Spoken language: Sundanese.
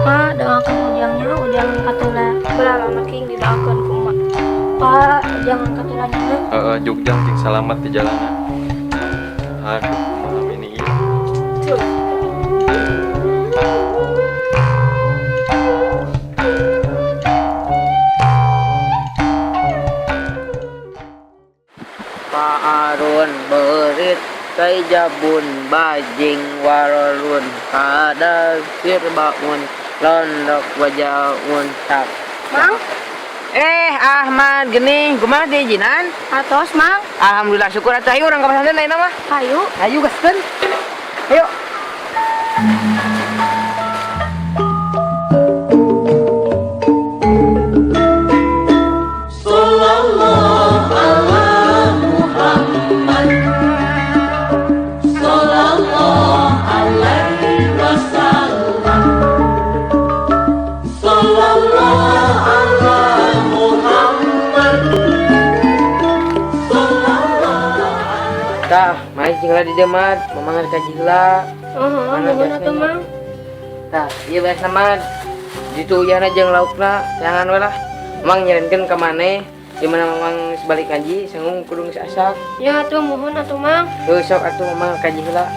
Pak, doakan ujangnya, ujang katula. Berapa king didoakeun ku emak. Pak, jangan katulanya. Heeh, Jugjang cing salamat di jalanan. Aduh, malam ini ieu. Tuh. Paarun berit kaijabun bajing warolun kada sirbaun londok wajaun tak. Mang, Eh Ahmad geuning kumaha diizinan? Atos, Mang. Alhamdulillah syukur atuh ayo urang ka pesantren ayeuna mah. Hayu. Ayo gaskeun. Ayo. Tah, mari cing lah di dieu Mad, mamang rek kaji heula. Heeh, Mana nuhun atuh, biasanya? Mang. Tah, ieu beresna Mad. Ditu uyahna jeung laukna, jangan we lah. Mamang nyerenkeun ka maneh, di mana mamang geus balik ngaji, sangung kudu geus asak. Ya atuh muhun atuh, Mang. Heuh sok atuh mamang kaji heula.